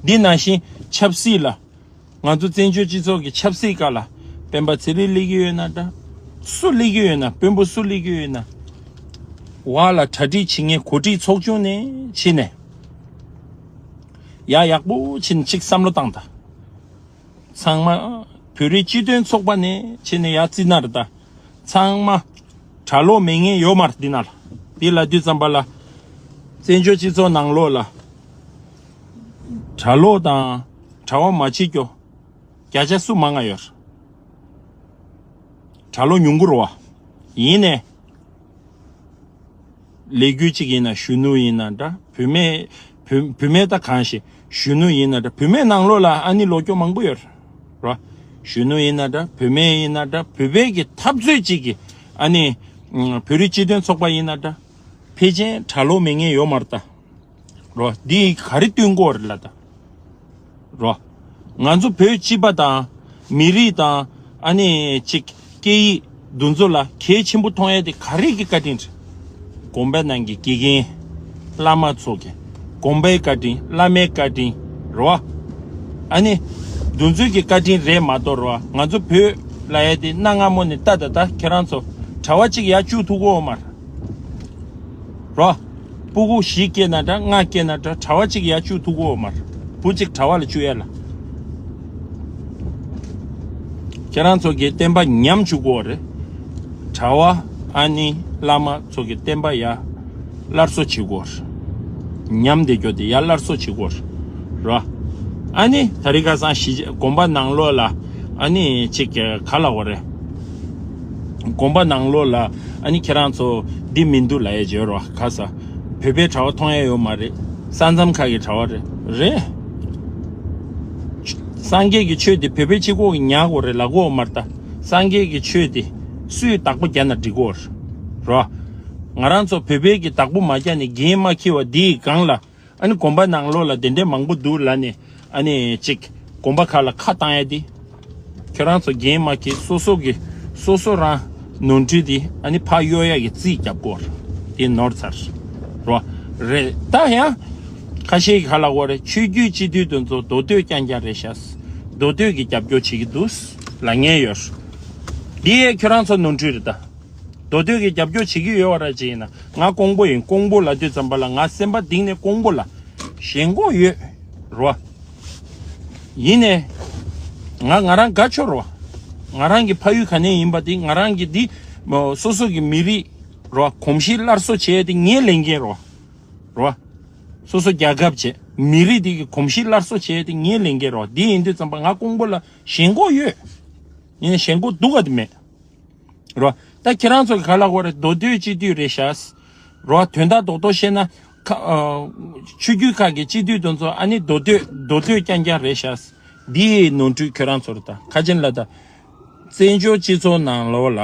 འདི་ནང་བཞིན་ཆབ་སྲིད་ལ། ང་ཚོ་བཙན་བྱོལ་སྤྱི་ཚོགས་ཀྱི་ཆབ་སྲིད་སྒང་ལ་སྤེན་པ་ཚེ་རིང་སླེབས་ཀྱི་ཡོད་ན་འདྲ། སུ་སླེབས་ཀྱི་ཡོད་ན། དཔོན་པོ་སུ་སླེབས་ཀྱི་ཡོད་ན། འོག་ལ་གྲ་སྒྲིག་བྱེད་མཁན་གོ་སྒྲིག་ཚོགས་ཆུང་ནས་ཕྱིན་ནས། ཡ་ཡག་པོ་ཕྱིན་ཅིག་བསམ་བློ་བཏང་དང་། ཚང་མ་བོད་རིགས་སྤྱི་མཐུན་ཚོགས་པ་ནས་ཕྱིན་ནས་ཡ་རྩི་ན་རེད་ད། ཚང་མ། གྲྭ་ལོག་མེད་མཁན་ཡོད་མ་རེད། འདི་ན་ལ་འདི་ལ་དུས་ཙམ་པ་ལ་བཙན་བྱོལ་སྤྱི་ཚོགས་ནང་ལོགས་ལ་གྲྭ་ལོག་དང་གྲྭ་པ་མ་བྱེད་རྒྱུ་བརྒྱ་ཆ་སུ་མང་ང་ཡོད་རེད། གྲྭ་ལོག་ཉུང་གུ་རེད་བ། ཡིན་ནའི་ལས་འགུལ་གཅིག་ཡིན་ན་གཞོན་ནུ་ཡིན་ན་འདྲ། བུད་མེད་བུད་བུད་མེད་ད་གང་ཞིག་གཞོན་ནུ་ཡིན་ན་འདྲ། བུད་མེད་ནང་ལོགས་ལ་ཨ་ནི་ལོག་རྒྱུ་མང་པོ་ཡོད་རེད་བ། གཞོན་ནུ་ཡིན་ན་འདྲ། བུད་མེད་ཡིན་ན་འདྲ། བོད་པའི་གི་འཐབ་རྩོད་གཅིག་གི་ཨ་ནི་བོད་རིགས་སྤྱི་མཐུན་ཚོགས་པ་ཡིན་ན་འདྲ། ཕལ་ཆེར་གྲྭ་ལོག་མེད་མཁན་ཡོད་མ་རེད་ད། རོ། འདི་ག་རེ་སྟོན་གྱི་ཡོད་རེད་ལབ་ད། རོ། ང་ཚོ་བོད་སྤྱི་པ་དང་མི་རིགས་དང་ཨ་ནི་ཅིག་སྐད་ཡིག་འདི་ཚོ་ལ་གལ་ཆེན་པོ་མཐོང་ཡ་དེ་ག་རེ་གི་བཀའ་དྲིན་རེད། དགོན་པ་ནང་གི་དགེ་རྒན། བླ་མ་ཚོ་གི་དགོན་པའི་བཀའ་དྲིན། བླ་མའི་བཀའ་དྲིན་རོ། ཨ་ནི་འདི་ཚོའི་གི་བཀའ་དྲིན་རེད་མ་གཏོགས་རོ། ང་ཚོ་བོད་ལབ་ཡ་དེ་གནའ་སྔ་མོ་ནས་ད་ད་ད་ཁྱེད་རང་ཚོ་གྲྭ་པ་གཅིག་ཡར་བཅུག་ཐུབ་ཀྱི་ཡོད་མ་རེད། རོ། སྤུ་གུ་བཞི་སྐྱེས་ན་འདྲ། ལྔ་སྐྱེས་ན་འདྲ། གྲྭ་པ་གཅིག་ཡར་བཅུག་ཐུབ་ཀྱི་ཡོད་མ་རེད། བུ་གཅིག་གྲྭ་པ་ལ་བཅུག་ཡ་ལ། ཁྱེད་རང་ཚོ་གི་བསྟན་པ་ཉམས་བཅུག་གི་ཡོད་རེད། གྲྭ་པ་ཨ་ནི་བླ་མ་ཚོ་གི་བསྟན་པ་ཡར་སླར་གསོ་བྱེད་ཀྱི་ཡོད་རེད། ཉམས་བསྡད་རྒྱུ་དེ་ཡར་སླར་གསོ་བྱེད་ཀྱི་ཡོད་རེད། རོ། ཨ་ནི་ད་རིང་ཁ་སང་གཞིས་དགོན་པ་ནང་ལོགས་ལ་ཨ་ནི་ཅིག་ག་ལབ་དགོས་རེད། དགོན་པ་ནང་ལོགས་ལ་ཨ་ནི་ཁྱེད་རང་ཚོ་འདི་མི་འདུག་ལབ་ཡས་བྱོས་རོགས། ཁ་ས་བོད་པའི་གྲྭ་པ་མཐོང་ཡས་ཡོད་མ་རེད། ས་མཚམས་ཁག་གི་གྲྭ་པ་རེད། རེད། སངས་རྒྱས་ཀྱི་ཆོས་དེ་བོད་པའི་སྤྱི་ཁོག་གིས་ཉར་དགོས་རེད་ལབ་ཀྱི་ཡོད་མ་རེད་ད། སངས་རྒྱས་ཀྱི་ཆོས་དེ་སུས་བདག་པོ་རྒྱག་ན་འགྲིག་གི་ཡོད་རེད། རོ། ང་རང་ཚོ་བོད་པའི་གི་བདག་པོ་མ་རྒྱག་ནས་འགན་མ་འཁྱེར་བ་འདིའི་སྒང་ལ། ཨ་ནི་དགོན་པ་ནང་ལོགས་ལ་དེ་འདྲའི་མང་པོ་འདུག་ལབ་ནས་ཨ་ནི་ཅིག་དགོན་པ་ཁག་ལ་ཁ་བཏང་ཡ་དེ། ཁྱོད་རང་ཚོ་འགན་མ་འཁྱེར། སོ་སོ་གི་སོ་སོ་རང་ནོར་འཁྲུལ་དེ་ཨ་ནི་ཕར་གཡོ་ཡ་གི་རྩིས་རྒྱབ་དགོས་རེད། དེ་ནོར་ཚར་རོ། རེད་ད། ཡང་ཁ་ཤས་ཀྱིས་ག་ལབ་ཀྱི་ཡོད་རེད། ཆོས་བརྒྱུད་སྤྱི་འཐུས་དེ་ཚོ་མདོ་སྟོད་རྐྱང་རྐྱང་རེད་ཤག་མདོ་སྟོད་ཀྱིས་རྒྱབ་སྐྱོར་བྱེད་ཀྱི་འདུག་ལབ་མཁན་ཡོད་རེད། འདི་ཡས་ཁྱོད་རང་ཚོ་ནོར་འཁྲུལ་རེད་ད། མདོ་སྟོད་ཀྱིས་རྒྱབ་སྐྱོར་བྱེད་ཀྱི་ཡོད་པ་ར་ཅིག་ཡིན་ན། ང་ཀོང་པོ་ཡིན། ཀོང་པོ་ལབ་དུས་ཙམ་པ་ལ་ང་སེམས་པ་གཏིང་ནས་ཀོང་པོ་ལ་ཞེན་ཁོག་ཡོད་རོ། ཡིན་ནའི་ང་ང་རང་དགའ་ཆོག་རོ། ང་རང་གི་ཕ་ཡུལ་ག་ནས་ཡིན་པ་དེ། ང་རང་གི་འདི་མོ་སོ་སོ་གི་མི་རིགས་རོ། གོམས་གཤིས་སླར་གསོ་བྱས་ཏེ་ངའི་ལས་འགན་རོ། རོ། སོ་སོ་རྒྱལ་ཁབ་བྱས། མི་རིགས་འདི་གི་གོམས་གཤིས་སླར་གསོ་བྱས་ཏེ་ངའི་ལས་འགན་རོ། འདི་ཡིན་དུས་ཙམ་པ་ང་ཀོང་པོ་ལ་ཞེན་ཁོག་ཡོད། ཡིན་ནའི་ཞེན་ཁོག་སྡུག་ག་དེ་མེད། རོ། ད་ཁྱེད་རང་ཚོ་གི་ག་ལབ་ཀྱི་ཡོད་རེད། མདོ་སྟོད་སྤྱི་འཐུས་རེད་ཤག་རོ། དོན་དག་རྡོག་རྡོག་བཤད་ན་ཁ་ཨ། ཆོས་བརྒྱུད་ཁག་གི་སྤྱི་འཐུས་དེ་ཚོ་ཨ་ནི་མདོ་སྟོད་མདོ་སྟོད་རྐྱང་རྐྱང་རེད་ཤག་འདི་ནོར་འཁྲུལ་ཁྱོད་རང་ཚོ་རེད་ད། ཁ་ཆེན་ལ་ད། བཙན་བྱོལ་སྤྱི་ཚོགས་ནང་ལོགས་ལ་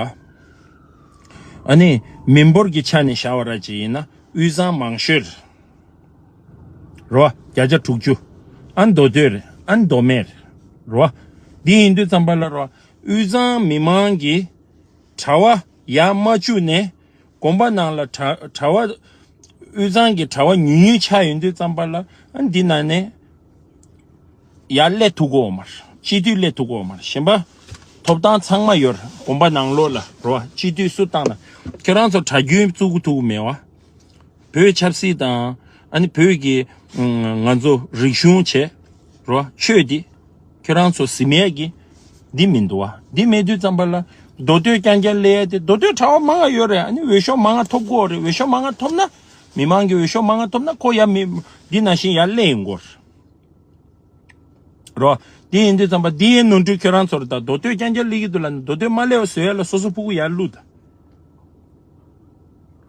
ཨ་ནི་མི་འབོར་གྱི་ཆ་ནས་བཞག་པ་ར་ཅིག་ཡིན་ན་དབུས་གཙང་མང་ཤོས་རེད། རོ། བརྒྱ་ཆ་དྲུག་ཅུ། ཨ་མདོ་སྟོད་རེད། ཨ་མདོ་སྨད་རེད། རོ། འདི་ཡིན་དུས་ཙམ་པ་ལ་རོ། དབུས་གཙང་མི་མང་གིས་གྲྭ་པ་ཡར་མ་བཅུག་ནས་དགོན་པ་ནང་ལ་གྲྭ་གྲྭ་པ་དབུས་གཙང་གི་གྲྭ་པ་ཉུང་ཉུང་ཆགས་ཡོང་དུས་ཙམ་པ་ལ་ཨ་འདི་ནང་ནས་ཡར་སླེབས་ཐུབ་ཀྱི་ཡོད་མ་རེད། སྤྱི་འཐུས་སླེབས་ཐུབ་ཀྱི་ཡོད་མ་རེད། གཞན་པ་ཐོབ་ཐང་ཚང་མ་ཡོད་རེད། དགོན་པ་ནང་ལོགས་ལ་རོ། སྤྱི་འཐུས་སུ་བཏང་ན། ཁྱེད་རང་ཚོ་གྲྭ་རྒྱུན་བཙུགས་ཐུབ་ཀྱི་མེད་བ། བོད་ཆབ་སྲིད་དང་ཨ་ནི་བོད་ཀྱི་ང་ཚོ་རིག་གཞུང་བྱས་རོ། ཆོས་འདི་ཁྱེད་རང་ཚོ་ཟིན་མེད་ཀྱི་འདི་མི་འདུག་བ། འདི་མེད་དུས་ཙམ་པ་ལ་མདོ་སྟོད་རྐྱང་རྐྱང་སླེབས་ཡ་དེ། མདོ་སྟོད་གྲྭ་པ་མང་ང་ཡོད་རེད། ཨ་ནི་འོས་ཤོག་མང་ང་ཐོབ་ཀྱི་ཡོད་རེད། འོས་ཤོག་མང་ང་ཐོབ་ན། མི་མང་གི་འོས་ཤོག་མང་ང་ཐོབ་ན་ཁོ་ཡ་མི་འདི་ནང་བཞིན་ཡར་སླེབས་ཡོང་གི་ཡོད་རེད། རོ། དེ་ཡིན་དུས་ཙམ་པ་འདི་ཡའི་ནོར་འཁྲུལ་ཁྱོད་རང་ཚོ་རེད་ད། མདོ་སྟོད་རྐྱང་རྐྱང་སླེབས་ཀྱི་འདུག་ལབ་ནས་མདོ་སྟོད་མ་སླེབས་པ་བཟོ་ཡ་ལ་སོ་སོ་ཕྲུ་གུ་ཡར་བླུགས་ད།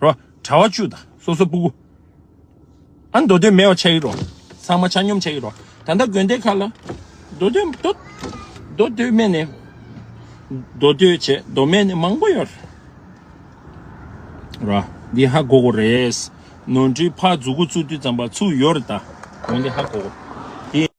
རོ། གྲྭ་པ་བཅུག་ད་སོ་སོ་ཕྲུ་གུ། ཨ་མདོ་སྟོད་མེད་པ་ཆགས་ཀྱི་རོ། ཚང་མ་ཆ་སྙོམས་ཆགས་ཀྱི་རོ། ད་ལྟ་དགོན་སྡེ་ཁག་ལ་མདོ་སྟོད་མདོ་མདོ་སྟོད་མེད་ནས་མདོ་སྟོད་བྱས། མདོ་སྨད་ནས་མང་པོ་ཡོད་རེད། ར། འདི་ཧ་གོ་གི་རེད། ནོར་འཁྲུལ་ཕར་མཛུབ་གུ་བཙུགས་དུས་ཙམ་པ་ཚུར་ཡོད་རེད་ད། འོ་འདི་ཧ་གོ་གི་རེད།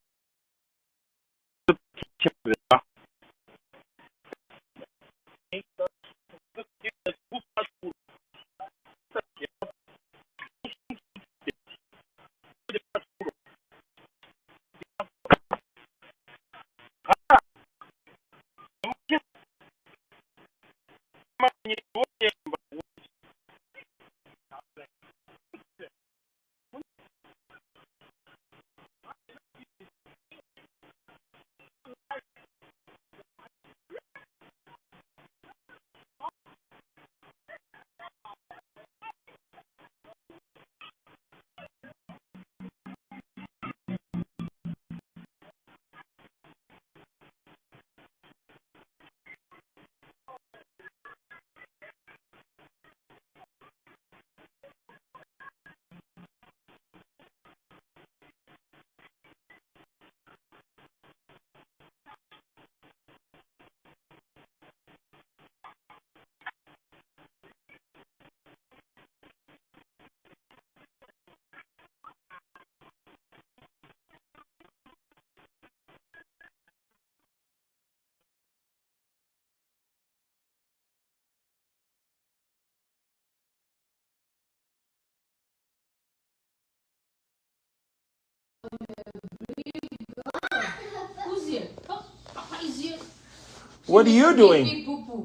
What are you doing? Pee poo poo.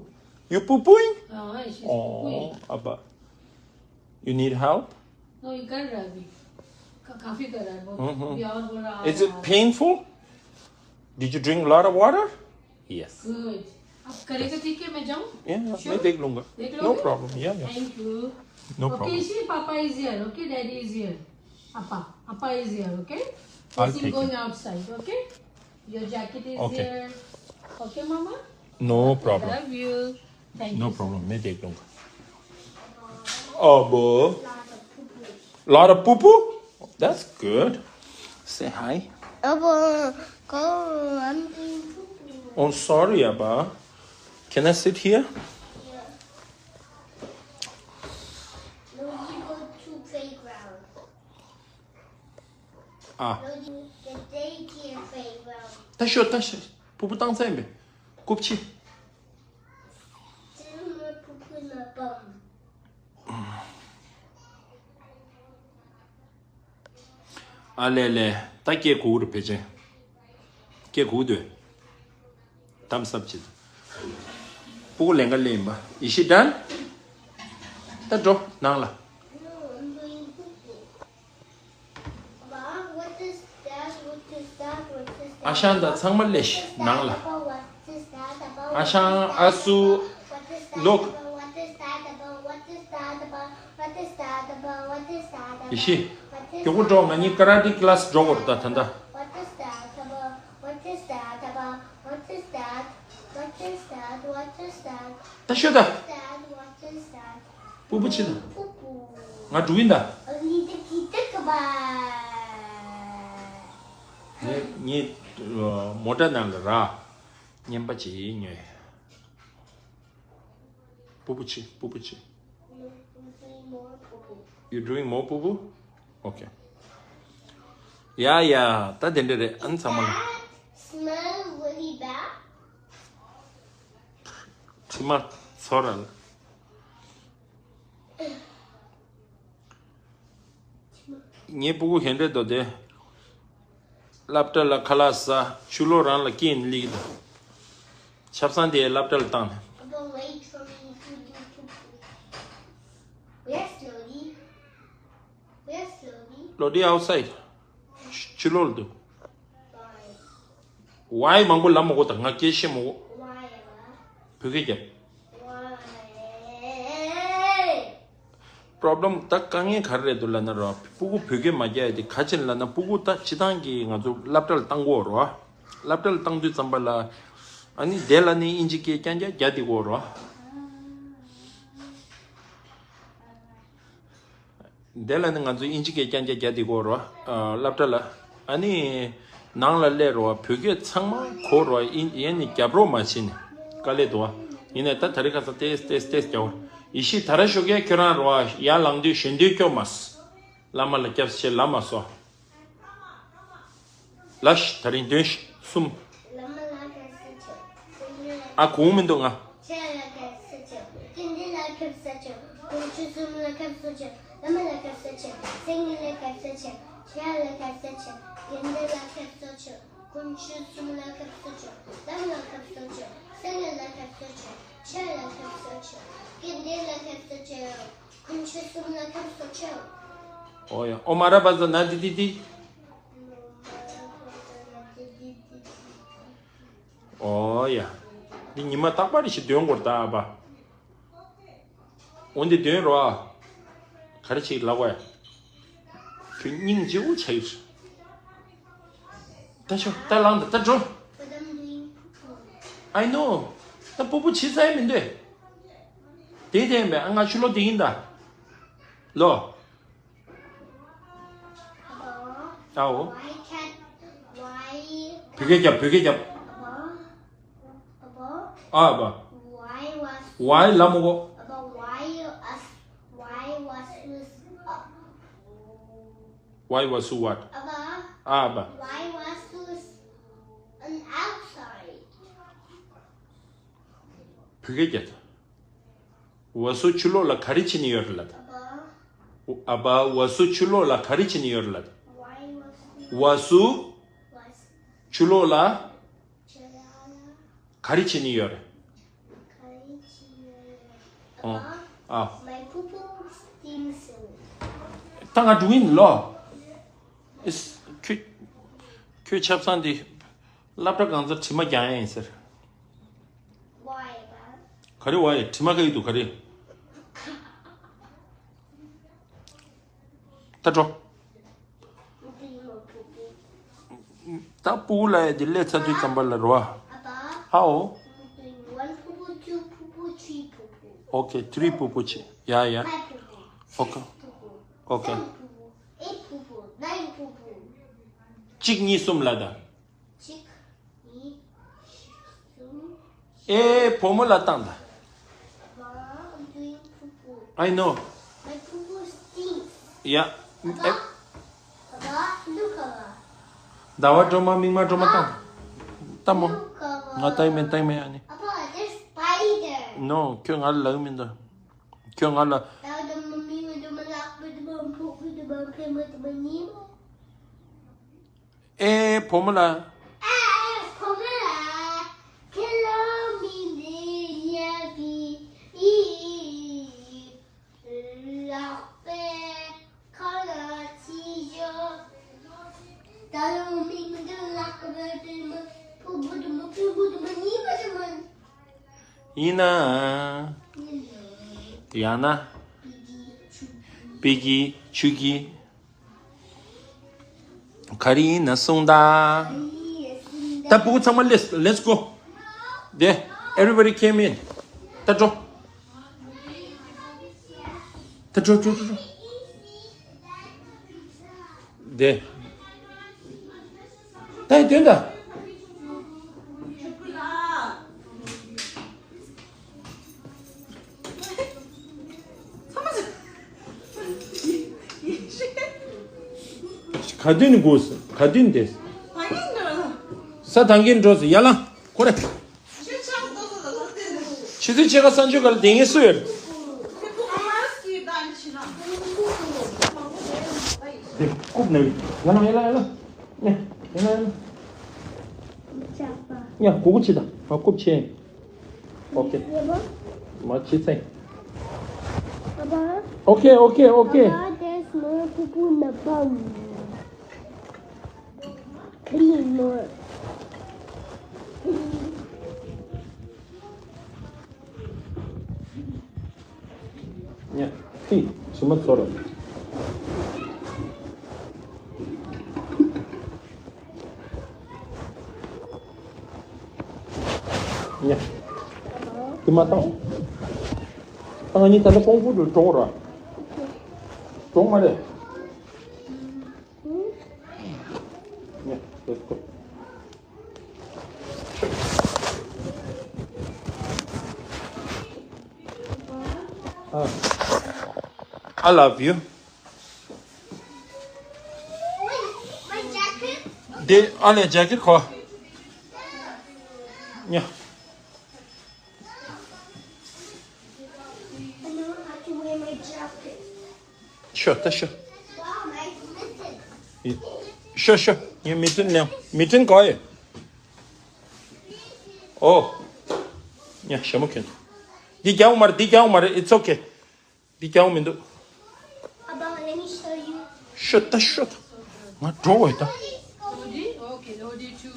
You poo pooing? Ah, she's Oh, pooping. Abba. You need help? No, ये कर रहा है अभी। का- काफी कर रहा है वो। हम्म। अभी और बोल रहा Is it painful? Did you drink a lot of water? Yes. Good. अब करेगा ठीक है, मैं जाऊँ? Yeah, yeah, Sure? मैं देख लूंगा. देख No लोगे? problem. Yeah, yeah. Thank you. No Okay, problem. See, Papa is here. Okay, Daddy is here. Appa, Appa is here. Okay. I'll He's take going it. Outside. Okay. Your jacket is Okay. Here. Okay, Mama. No problem. Love you. Thank No you. problem. मैं देख लूंगा. Abba. Lot of poo poo? That's good. Say hi. Abba, go. I'm doing poopy. Oh, sorry, Abba. Can I sit here? Yeah. Lodi, go to playground. Ah. Lodi, the daycare playground. ད་ཤོད་ད་ཤོད། ཕུ་བོ་བཏང་ཚར་ཡིན་པས། རྐུབ་ཕྱི། Didn't want poopy in my bum. ཨ་ལེ་ལེ། ད་སྐད་གོ་གི་རེད་ཕལ་ཆེར། སྐད་གོ་གི་འདུག Thumbs up བྱེད། ཕྲུ་གུ་ལེན་ག་སླེབས་ཡིན་པ། Is she done? ད་འགྲོ་ནང་ལ། No, I'm doing poopy. Mom, what is that? What is that? What is that? ཨ་ཞང་དང་ཚང་མ་སླེབས་ཤིག་ནང་ལ། What is that about? ཨ་ཞང་ཨ་སུ། Look. What is that about? What is that about? What is that about? What is that about? ཡེ་ཤེས། མགྱོགས་པོ་འགྲོ། ང་གཉིས་ཀ་ར་ཊེ་ཀི་ལ་སི་འགྲོ་དགོས་རེད་ད་ད་ལྟ། What is that about? What is that about? What is that? What is that? What is that? ད་ཤོད་ད། That, what is that? ཕྲུ་གུ་ཕྱི་ད། Poo poo. ང་འགྲོ་གི་ཡིན་ད། Only the kitty goodbye. ངས་ངས་མོ་ཊ་ནང་ལ་ར། རྔན་པ་ཅིག་ཉོས། ཕྲུ་གུ་ཕྱི། ཕྲུ་གུ་ཕྱི། Doing more poo poo. You doing more poo poo? Okay. Yeah, yeah. ད་དེ་འདྲ་རེད། ཨ་ནི་ཚང་མ་ལ། Smell really bad. མཆི་མ་ཚོར་ར་ལ། ངའི་ཕྲུ་གུ་ཧེན་རེད་དོ་དེ། སློབ་གྲྭ་ལ་ཁ་ལག་ཟ། ཕྱི་ལོགས་རང་ལ་སྐྱེལ་ནས་སླེབས་ཀྱི་འདུག་ཆབ་གསང་དེ་སློབ་གྲྭ་ལ་བཏང་ནས། But wait for me to do poo poo. Where's Lodi? Where's Lodi? Lodi outside. ཕྱི་ལོགས་ལ་འདུག Why? Why མང་པོ་ལབ་མ་དགོས་ད། ང་སྐད་ཤེས་མ་དགོས། Why? Abba? བོད་སྐད་རྒྱབ། Why? Problem ད་དཀའ་ངལ་ག་རེ་རེད་འདུག་ལབ་ན་རོ། ཕྲུ་གུ་བོད་སྐད་མ་རྒྱག་ཡ་དེ་ག་ཅི་ལབ་ན། ཕྲུ་གུ་ད་སྤྱི་བཏང་གི་ང་ཚོ་སློབ་གྲྭ་ལ་བཏང་གི་ཡོད་རེད་བ། སློབ་གྲྭ་ལ་བཏང་དུས་ཙམ་པ་ལ། ཨ་ནི་དེ་ལ་ནི་དབྱིན་ཇི་སྐད་རྐྱང་རྐྱང་རྒྱག་བསྡད་ཀྱི་ཡོད་རེད་བ། དེ་ལ་ནི་ང་ཚོ་དབྱིན་ཇི་སྐད་རྐྱང་རྐྱང་རྒྱག་བསྡད་ཀྱི་ཡོད་རེད་བ། ཨ། སློབ་གྲྭ་ལ། ཨ་ནི་ནང་ལ་སླེབས་རོགས། བོད་སྐད་ཚང་མ་གོ་རོགས། ཨིན་ཡན་ནི་རྒྱབ་རོགས་མ་བྱེད་ནི་དཀའ་ལས་འདུག་བ། ཡིན་ནའི་ད་ད་རེས་ཁ་སང་ཏེས་ཏེས་ཏེས་རྒྱག་འོ། ཡེ་ཤེས་ད་ར་ཞོགས་ཀས་ཁྱོད་རང་རོགས། ཡར་ལངས་དུས་གཞོན་དུས་སྐྱོབ་མ་སོང་། བླ་མ་ལ་སྐྱབས་ཆེ་ལབ་མ་སོང་། ལ་ཤི་ད་རིང་དོན་ཤི་གསུམ། བླ་མ་ལ་སྐྱབས་སུ་མཆི། སེམས་ཉིད་ལ། ཨ་གོང་མི་འདུག་ང་། ཆོས་ལ་སྐྱབས་སུ་མཆི། དགེ་འདུན་ལ་སྐྱབས་སུ་མཆི། དཀོན་མཆོག་གསུམ་ལ་སྐྱབས་སུ་མཆི། བླ་མ་ལ་སྐྱབས་སུ་མཆི། སེམས་ཉིད་ལ་སྐྱབས་སུ་མཆི། ཆོས་ལ་སྐྱབས་སུ་མཆི། དགེ་འདུན་ལ་སྐྱབས་སུ་མཆི། དཀོན་མཆོག་གསུམ་ལ་སྐྱབས་སུ་མཆི། བླ་མ་ལ་སྐྱབས་སུ་མཆི། སེམས་ཉིད་ལ་སྐྱབས་སུ་མཆི། ཆོས་ལ་སྐྱབས་སུ་མཆི། དགེ་འདུན་ལ་སྐྱབས་སུ་མཆི། དཀོན་མཆོག་གསུམ་ལ་སྐྱབས་སུ་མཆི། ཨོ་ཡ། ཨོ་མ་ར་པ་ཛ་ན་དི་དི་དི། ཨོ་ཡ། འདི་ཉི་མ་རྟག་པར་ཞིག་འདོན་དགོས་ད་ཨ་ཕ། འོ་འདི་འདོན་རོགས། ག་རེ་ཞིག་ལབ་དགོས། ཁྱོད་སྙིང་རྗེ་བོ་ཆགས་ཡོད། ད་ཤོག་ད་ལངས་ད་ད་འགྲོ། I know. ད་ཕྲུ་གུ་ཕྱི་ཚར་མི་འདུག་དེ་དེ་མེད། ཨ་ང་ཕྱི་ལོགས་དེ་ཡིན་ད། ལོ། ཨའོ། Why can't, why, བོད་སྐད་རྒྱབ། བོད་སྐད་རྒྱབ། Abba, Abba, ཨ་བ། why was, Why ལབ་མོ་གོ། Abba, why was, why was, was, uh, Why was who what? Abba, ཨ་བ། why was, was an outside? བོད་སྐད་རྒྱབ། བ་སུ་ཕྱི་ལོགས་ལ་ག་རེ་བྱེད་ནི་ཡོད་རེད་ལབ། Abba, ཨ་བ། བ་སུ་ཕྱི་ལོགས་ལ་ག་རེ་བྱེད་ནི་ཡོད་རེད་ལབ། why was, བ་སུ་was, ཕྱི་ལོགས་ལ། Chalala, ག་རེ་བྱེད་ནི་ཡོད་རེད། ག་རེ་བྱེད་ནི་ཡོད་རེད། ཨོ། ཨ། My poo poo stinks. ད་ང་འགྲོ་གི་ཡིན་ལོ། ཨིས། ཁྱོད། ཁྱོད་ཆབ་གསང་འདི། སློབ་གྲྭ་གང་ཚར་དྲི་མ་རྒྱག་ཡ་ཡིན་ཟེར། Why, Papa? ག་རེ་བ་ཡི་དྲི་མ་ག་ཡི་འདུག་ག་རེ། ད་འགྲོ། ད་སྤུ་གུ་ལ་ཡ་དེ་སླེབས་ཚར་དུས་ཙམ་པ་ལ་རོ། ཨ་ཨོ། One poo poo, two poo poo, three poo poo. Okay, three poo poo བྱེད། ཡ་ཡ། Five poo poo. Okay. Six poo poo. Okay. Seven poo poo. Eight poo poo. Nine poo poo. གཅིག་གཉིས་གསུམ་ལ་ད། གཅིག་གཉིས། གསུམ། ཨེ། བུ་མོ་ལ་བཏང་ད། Mom, I'm doing poo poo. I know. My poo poo stinks. Yeah. Papa, Papa, look, Papa. ཟླ་བ་སྒྲོལ་མ་མིག་དམར་སྒྲོལ་མ་བཏང་། ལྟ་མོ། Look, Papa. ང་ལྟ་ཡི་མེད། ལྟ་ཡི་མེད་ཨ་ནི། Papa, there's spider. No, ཁྱོད་ང་ལ་ལབ་ཀྱི་མི་འདུག་ཁྱོད་ང་ལ། ཟླ་བ་སྒྲོལ་མ་མིག་དམར་སྒྲོལ་མ་ལག་པ་སྒྲོལ་མ་ཕུ་གུ་སྒྲོལ་མ་ཕེ་མ་སྒྲོལ་མ་ཉི་མ། ཨེ། བུ་མོ་ལ། ཨེ། བུ་མོ་ལ། ཁྱེད་ལོ་མི་འདི་ཉག་གི་ཨི། ལག་པས་ཁ་ལ་ཅི་ཞོ། ད་ལོ་མི་མི་འདི་ལག་པ་དེ་མ་ཕུ་བུ་དུ་མ་ཕུ་བུ་དུ་མ་ཉི་མ་དུ་མ། ཡིན་ན། ཡང་ན། པི་ཀི་ཆུ་ཀི། ག་རེ་ཡིན་ན་གསུངས་ད། ད་སྤུ་གུ་ཚང་མ་let's, let's go. There, everybody came in. ད་འགྲོ། ད་འགྲོ་འགྲོ་འགྲོ་འགྲོ། དེ། ད་ཡི་དོན་ད། ག་དུས་ནས་སྒུག་སོང་། ག་དུས་ནས་བསྡད་སོང་། ས་ཐང་གིན་འགྲོ་སོང་། ཡ་ལ་ཁོ་རེ། ཆུ་ཚོད་ཕྱེད་ཀ་གསང་སྤྱོད་ག་ལ་དེ་ངས་སུ་ཡོད། དེ་རྐུབ་ནས་ཡ་ལ་ཡ་ལ་ཡ་ལ། ནས་ཡ་ལ་ཡ་ལ། ཡ་གུ་གུ་ཆི་ད་ཨ་རྐུབ་ཆེ། ཨོ་ཁེ། མ་ཆི་ཚེ། ཨོ་ཁེ་ཨོ་ཁེ་ཨོ་ཁེ། Papa, there's no poo poo in the bum. Clean more. ཉ། ཕི། ཕྱི་མ་ཚོར། ཉ། ཕི་མ་བཏང་། ད་ང་གཉིས་ད་ལྟ་ཀོང་ཕུ་ཏུ་འགྲོ་ར། འགྲོ་མ་རེད། Yeah, let's go. I love you. They only jacket ko. Yeah. I know how to wear my jacket. Sure, that's sure. Sure, sure. You meeting now. Meeting ko ye. Oh. Yeah, shamu ken. Di kya umar, di kya umar, it's okay. Di kya umindu. Abang, let me show you. Shut the shut. Ma draw it. Odi, okay, Odi too.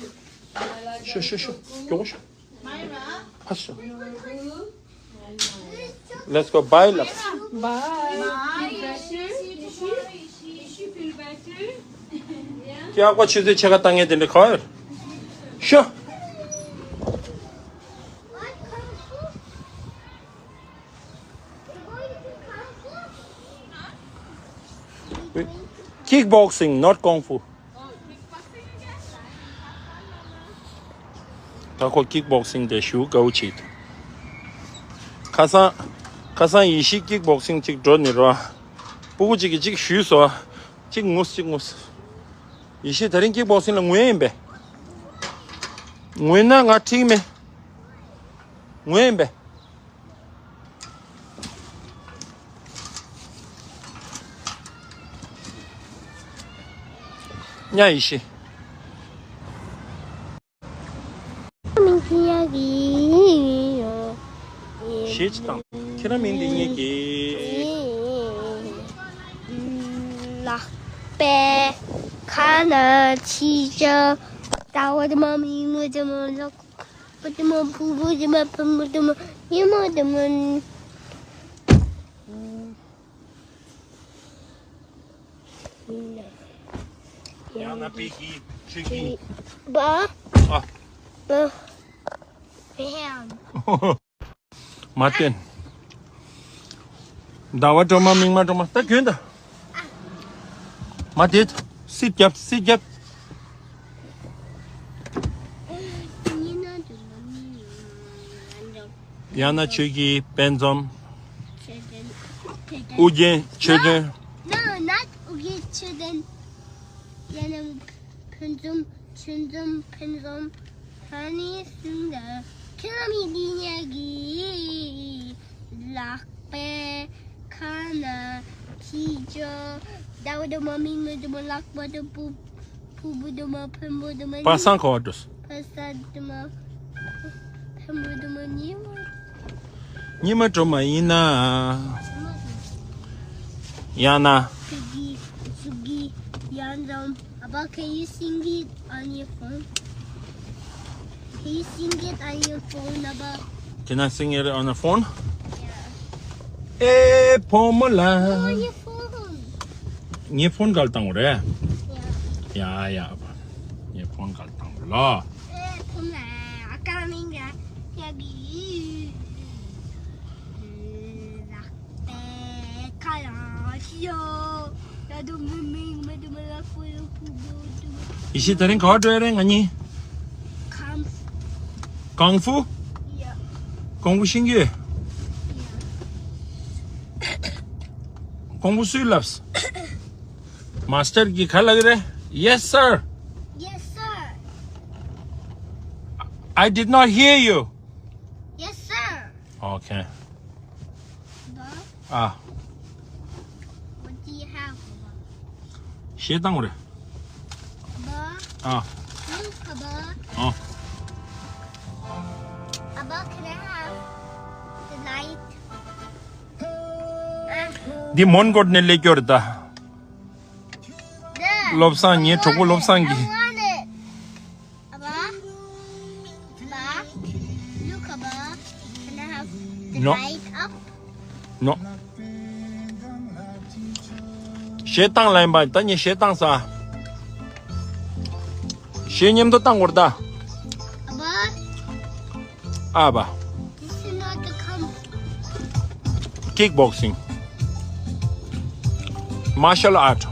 Sure, sure, sure. Go, sure. Myra. Pasha. Let's go. Bye, love. Bye. Bye. Kya kwa chizu cheka tange dende khair. Sure. Kickboxing, not kung fu. ད་ཁོ་ཀིག་བོག་སིང་དེ་ཞུ་དགའ་བོ་བྱེད། ཁ་སང་། ཁ་སང་ཡེ་ཤེས་ཀིག་བོག་སིང་གཅིག་འགྲོ་ནི་རོ། སྤུ་གུ་གཅིག་གིས་གཅིག་ཞུས་སོ། གཅིག་ངུས་གཅིག་ངུས། ཡེ་ཤེས་དེ་རིང་ཀིག་བོག་སིང་ལ་ངུས་ཡིན་པས། ངུས་ན་ང་འགྲིག་མེད། ངུས་ཡིན་པས། ཉ་ཡེ་ཤེས། མིང་ཆེན་ཡག་གི། ཅི་དང་། ཁྱེད་རང་མིང་འདི་ངེད་ཀྱི། ལག་པའི་ཁ་ན་ཆི་ཅོ། ད་བ་དེ་མ་མི་མ་དེ་མ་ལག་པ་དེ་མ་ཕུ་བུ་དེ་མ་ཕུ་མུ་དེ་མ་ཉི་མ་དེ་མ། ཡང་ན་པི་ཀི་ཆུ་ཀི། བ། ཨ། བ། བེམ། མ་བསྟན། ཟླ་བ་སྒྲོལ་མ་མིག་དམར་སྒྲོལ་མ་ད་གྱོན་ད། མ་དེད། སྲིད་རྒྱབ་སྲིད་རྒྱབ། ཡང་ན་ཆོས་ཀྱི་དཔལ་འཛོམས། ཨུ་རྒྱན་ཆོས་སྒྲོན། ཡང་ན་ཕུན་སུམ་ཕུན་སུམ་ཧ་ནི་སུན་དར། ཁྱེད་རང་མི་འདི་ཉག་གི་ལག་པའི་ཁ་ན་ཆི་ཅོ། ཟླ་བ་དུ་མ་མིག་མ་དུ་མ་ལག་པ་དུ་པུ། ཕུ་བུ་དུ་མ་ཕུན་བུ་དུ་མ། པ་སངས་ཁ་བ་འགྲོ། པ་སངས་དུ་མ་ཕུན་བུ་དུ་མ་ཉི་མ། ཉི་མ་སྒྲོལ་མ་ཡིན་ན། ཡང་ན། ཕི་གི་ཟུག་གི་ཡང་འཛོམས། Abba, can you sing it on your phone? Can you sing it on your phone, Abba? Can I sing it on the phone? Yeah. ཨེ་ཕོ་མོ་ལ། No, on your phone. ངའི་ཕོན་ག་ལ་བཏང་བ་རེད། Yeah. ཡ་ཡ། ངའི་ཕོན་ག་ལ་བཏང་བ་ལ། ཨེ་ཕོ་མོ་ལ། ཨ་ཀ་མིང་ག་ཡ་གི། ལག་པའི་ཁ་ཡང་ཤི་ཡོ། ཡ་དུ་མི་མིང་མི་དུ་མི་ལ་ཕུ་ཡོ་ཕུ་བོ་དུ་མི། ཡེ་ཤེས་དེ་རིང་ག་བར་འགྲོ་ཡ་རེད་ང་གཉིས། ཀང་ཧྥུ། ཀང་ཧྥུ། ཡ། ཀང་ཧྥུ་ཤེས་ཀྱི་ཡོད། ཡ། ཀང་ཧྥུ་སུས་ལབས། མ་སི་ཊར་གྱིས་ག་ལབ་ཀྱི་རེད། Yes sir. Yes sir. I did not hear you. Yes sir. Okay. Abba. Ah. What do you have, Abba? གཞས་བཏང་བ་རེད། Abba. Ah. Look, Abba. Ah. Abba, can I have the light? འདི་མོན་གྷོ་ནས་སླེབས་ཀྱི་ཡོད་རེད་ད། བློ་བཟང་ངའི་གྲོགས་པོ་བློ་བཟང་གིས། No. No. གཞས་བཏང་ལ་ཡིན་པ་ད་ངས་གཞས་བཏང་ས། གཞས་མཉམ་དུ་བཏང་དགོས་རེད་ད། ཨ་བ། This is not the com- Kickboxing. Martial art.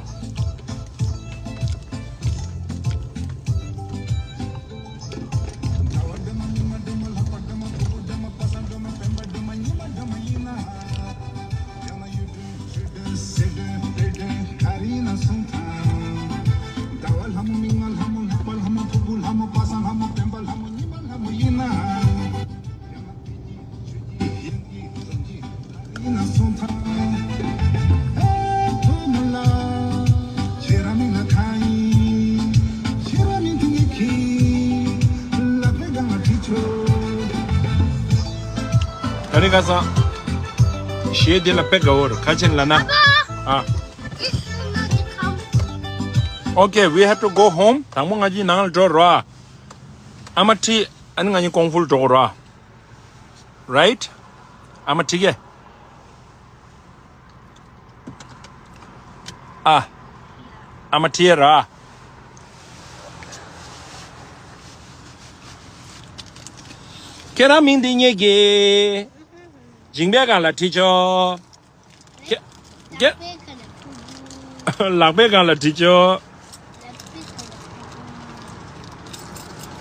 ད་རེས་ཁ་སང་གཞས་འདི་ལ་དཔེ་དགའ་བོ་རེད། ཁ་ཆེན་ལ་ན། ཨ། Okay, we have to go home. དང་པོ་ང་གཉིས་ནང་ལ་འགྲོ་རོགས། ཨ་མ་ཁྲིད། ཨ་ནི་ང་གཉིས་ཀོང་ཧྥུ་ལ་འགྲོ་དགོས་རོགས། Right? ཨ་མ་ཁྲིད་གེ། ཨ། ཨ་མ་ཁྲིད་ར། ཁྱེད་རང་མིང་འདི་ངེད་ཀྱི་མཇིང་པའི་སྒང་ལ་བྲིས་ཆོག་ཁྱེད། ཁྱེད། ལག་པའི་སྒང་ལ་བྲིས་ཆོག་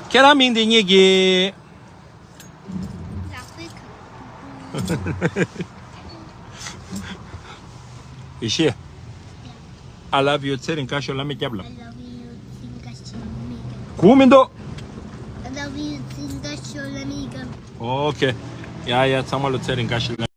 ཁྱེད་རང་མིང་འདི་ངེད་ཀྱི། ཡེ་ཤེས། I love you. ཚེ་རིང་བཀའ་ཤོག་བླ་མའི་སྐྱབས་ལ། I love you. ཚེ་རིང་བཀའ་ཤོག་བླ་མའི་སྐྱབས། གོ་མི་འདུག I love you. ཚེ་རིང་བཀའ་ཤོག་བླ་མའི་སྐྱབས། Okay. ཡ་ཡ། ཚང་མ་ལ་ཚེ་རིང་བཀའ་ཤོག་བླ།